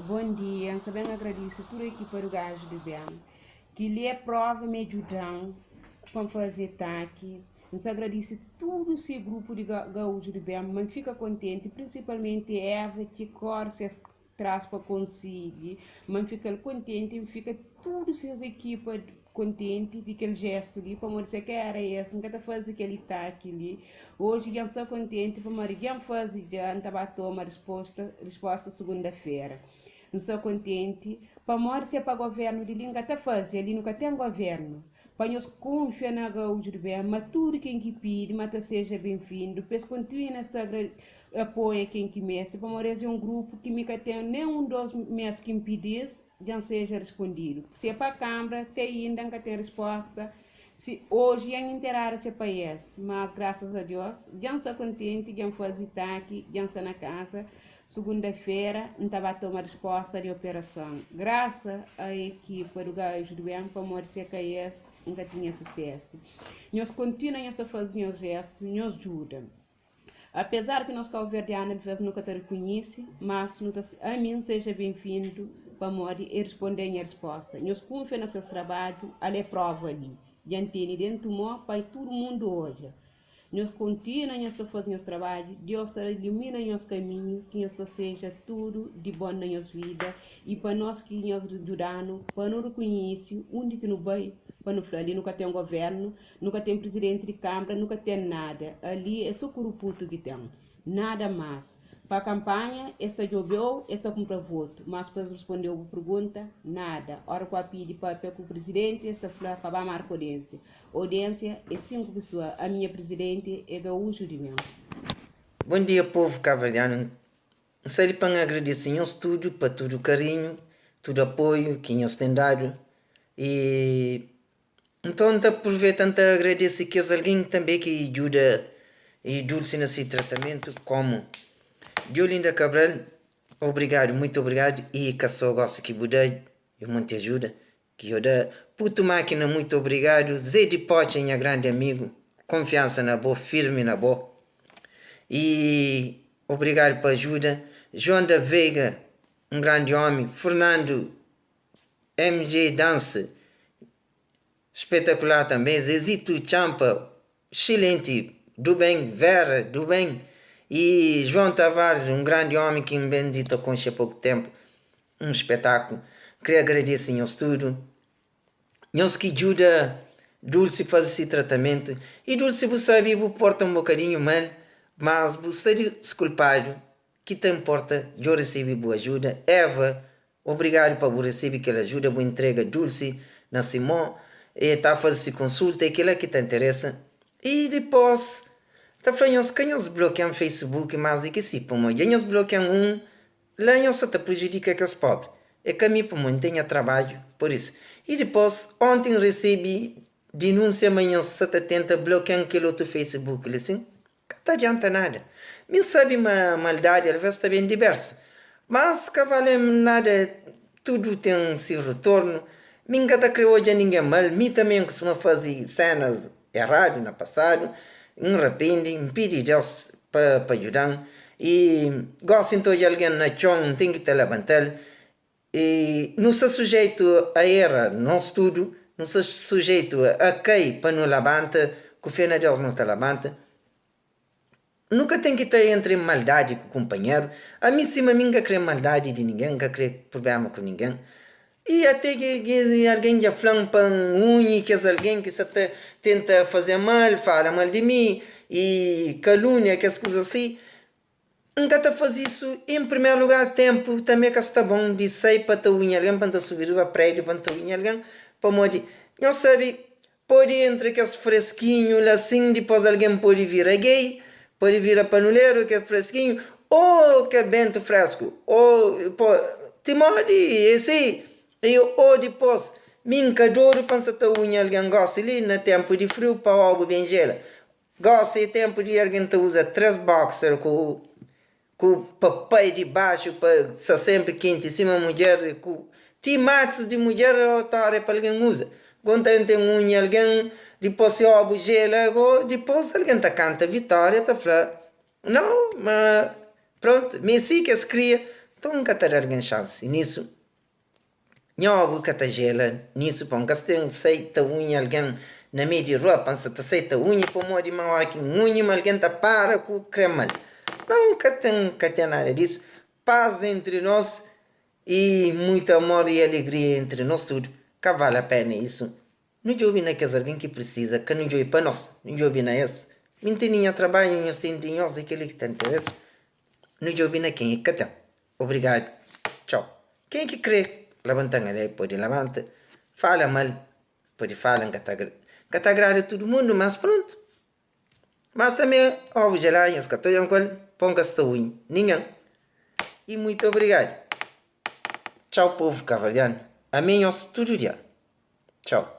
Bom dia, N sta ben agradise tudu ekipa do Gajo di Ben ki li é prova ma e djuda-m pa N faze ataki. N sta agradise tudu se grupu di Gaúcho di Ben ma N fika kontenti, prinsipalmenti Eva ki kore ses tras pa konsigi, ma N fika-l kontenti, N fika tudu ses ekipa kontenti di kel jestu li, pamodi se ka era es N ka ta faze kel itaki li. Oji dja N sta kontenti pamodi dja N faze dja, N ta ba toma risposta risposta sugunda-fera. N sta kontenti pamodi se pa governu di li N ka ta faze, ali nu ka ten governu. Pa nhos kunfia na Gaúcho di Ben ma tudu ken ki pidi ma ta seja benvindu, pa es kontinua sta apoia ken ki meste, pamodi es é un grupu ki mi ka ten nen un dos mes ki N pidi-s, dja N seja rispondidu. Si é pa Kambra, te inda N ka ten risposta si oji dja N interada si é pa es. Mas, grasas a Dios, dja N sta kontenti, dja N faze taki, dja N sta na kasa. Sugunda-fera, N ta ba toma risposta di operason. Grasa a ekipa du Gaju di Ben, pamodi si é ka es, N ka tinha susesu. Nhos kontinua nhos ta faze nhos jestu, nhos djuda. Apezar ki nos kauverdianu alvês nu ka ta rikunhise, mas nu ta ami N seja benvindu pamodi e risponde nha risposta. Nhos kunfia na ses trabadju, ale prova li. Dja N tene dentu mo pa tudu mundu odja. Nhos kontinua nhos ta faze nhos trabadju, Deus ta ilumina nhos kaminhu, ki nhos ta seja tudu di bon na nhos vida i pa nos ki nhos djuda-nu pa nu rikunhise undi ki nu bai pa nu fla li nu ka ten governu, Nu ka ten prizidenti di kanbra, nu ka ten nada. Ali é so kuruputu ki ten. Nada más. Pa kanpanha, es ta djobe-u, es ta kunpra votu. Mas pa es rusponde-u bu pergunta, nada. Ora ku a pidi papia ku prizidenti, es ta fla pa ba marka odiensia. Odiensia é 5 pesoa. Ami nha prizidenti é gaúxu di meu. Bom dia povo cabo-verdiano, N sta li pa N agradese nhos tudu pa tudu karinhu, tudu apoiu ki nhos ten dadu y Nton, N ta pruveta N ta agradese kes algen tanbe ki djuda Dulce na si tratamentu, komu Diolinda Cabral, obrigadu, muitu obrigadu, i ka so gosi ki bu da, i monti ajuda ki yo da. Putu Makina, muitu obrigadu. Zé di Potxa, nha grandi amigu, konfiansa na bo, firmi na bo. I obrigadu pa ajuda. João da Veiga, un grandi omi. Fernando MJ Dance espetacular também, Zezito Tchampa excelente, do bem, Vera do bem e João Tavares, um grande homem que m bem dita conxe há pouco tempo, um espetáculo. Queria agradecer nhos tudo, nhos ki djuda Dulce faze si tratamento e Dulce bu sabe bu porta um bocadinho mal, mas bu sta desculpado, ki ta importa, djo recebe bu ajuda, Eva Obrigadu pa bu resebe kel ajuda, bu intrega Dulce na si mon, e ta faze si konsulta, e kila ki ta interesa. I dipos ta fla nhos ka nhos blokian Facebook mas di ki si, pamo dja nhos blokian un, la nhos sa ta prejudika kes pobri. E ka mi pamo N ten nha trabadju, por isu. I dipos onti N resebe dinunsia ma nhos sa ta tenta blokian kel otu Facebook li sin. Ka ta adianta nada. Mi N sabe ma maldadi alvês ta ben di bersu, mas ka vale nada tudu ten si retornu. Mi N ka ta kre odja ningen mal, mi tanbe N kustuma faze senas eradu na pasadu, N rapende, N pidi Deus pa pa djuda-m i gosi N ta odja algen na txon N ten ki ta labanta-l I nu sta sujeitu a era, nos tudu, nu sta sujeitu a kai pa nu labanta, ku fé na Deus nu ta labanta. Nu ka ten ki ta entra en maldadi ku kunpanheru. Ami sima mi N ka kre maldadi di ningen, N ka kre prubléma ku ningen. I ate ki algen dja fla-m pa N unhi kes algen ki sa ta tenta faze mal, fala mal di mi i kalúnia, kes kuza si. N ka ta faze isu en primeru lugar tenpu tanbe ka sta bon di sai pa ta unhi algen pa N ta subi riba prediu pa N ta unhi algen pamodi nhos sabe pode entra kes freskinhu la sin dipos algen pode vira gei pode vira panuleru kes freskinhu o ke bentu fresku o po timodi e si e o dipos mi N ka dodu pa N sa ta unhi algen gosi li na tenpu di friu pa obu ben jela Gosi é tenpu di algen ta uza 3 boxer ku ku papai di baxu pa sta senpri kenti sima mudjer ku ti matis di mudjer otória pa algen uza. Gon ta ten unha algen dipos si obu jela go dipos algen ta kanta vitória ta fla nau ma prontu mi si ki es kria. Nton N ka ta da algen xansi nisu. Nha obu ka ta jela nisu pa N ka sta sai ta unhi algen na mei di rua pa N sa ta sai ta unhi pamodi ma ora ki N unhi ma algen ta para ku kre mal. Nau ka ten ka ten nada disu. Paz entri nos i muitu amor i alegria entri nos tudu. Ka vale a pena isu. Nu djobe na kes algen ki prisiza, ka nu djobe pa nos, nu djobe na es. Mi N tene nha trabadju, nhos tene di nhos, é kel-li ki ta interesa. Nu djobe na kenha ki ka ten. Obrigadu. Txau. Kenha ki kre labanta-m ale, pode labanta. Fala mal, pode fala, N ka ta N ka ta agrada tudu mundu, mas prontu. Mas tanbe, óbu dja la, nhos ka ta odja-m ku el, pon ka sta unhi ningen. I muitu obrigadu. Txau povu kaverdianu. Ami nhos tudu dia. Txau.